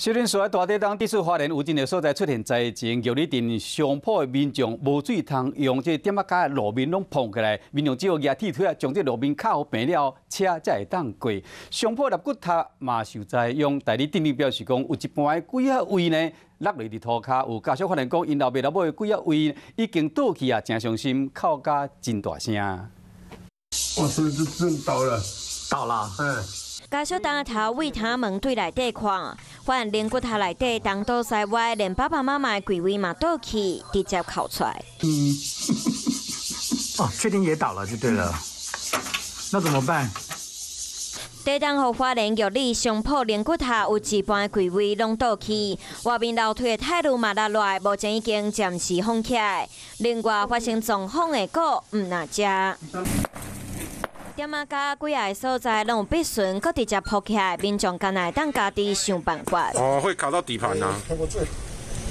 小林所在大地东地处花莲有真濟所在出現災情，玉里鎮上埔的民眾無水通用，這店仔街路面攏膨起來，民眾只好舉鐵推仔，將這路面敲平了，車才會當過。上埔立骨塔嘛受災，用代理鎮長表示講，有一半的鬼仔位呢落落佇塗跤，有家屬發現講，𪜶老爸老母的鬼仔位已經倒去啊，誠傷心，哭甲真大聲。哇，這這倒了，倒了，嗯。家屬當頭對窗門對內底看，發現靈骨塔內底東倒西歪，連爸爸媽媽的櫃位嘛倒去，直接哭出來。嗯，哦，確定也倒了就對了，那怎麼辦？地震予花蓮玉里上埔靈骨塔有一半的櫃位攏倒去，外面樓梯的鐵路嘛落來，目前已經暫時封起來。另外發生撞風的閣毋但這。店仔街幾个所在攏有篦巡，閣直接鋪起來，民眾敢若會當家己想辦法。哦，會卡到底盤啊！開過最，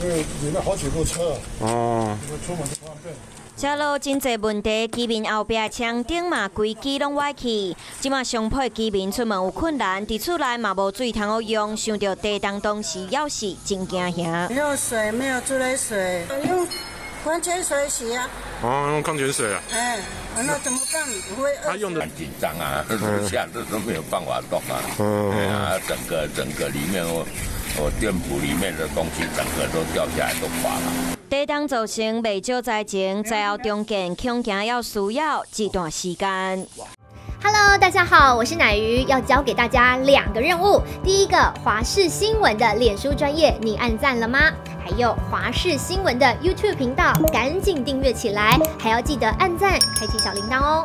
因為裡面好幾部車。哦。出門不方便。這路真濟問題，居民後壁窗頂嘛規支攏歪去，這馬上埔居民出門有困難，佇厝內嘛無水通好用，想著地動當時猶是真驚嚇。沒有水，沒有自來水，用礦泉水洗啊。哦，用礦泉水啊。哎，那怎麼辦？會他用的很緊張啊，樓下這都沒有辦法動啊。嗯。啊，整個整個裡面我店鋪裡面的東西整個都掉下來，都垮了。地動造成袂少災情，災後重建恐驚要需要一段時間。 Hello，大家好，我是乃瑜，要交給大家兩個任務。第一個，華視新聞的臉書專頁，你按讚了嗎？還有華視新聞的 YouTube 頻道，趕緊訂閱起來，還要記得按讚，開啟小鈴鐺哦。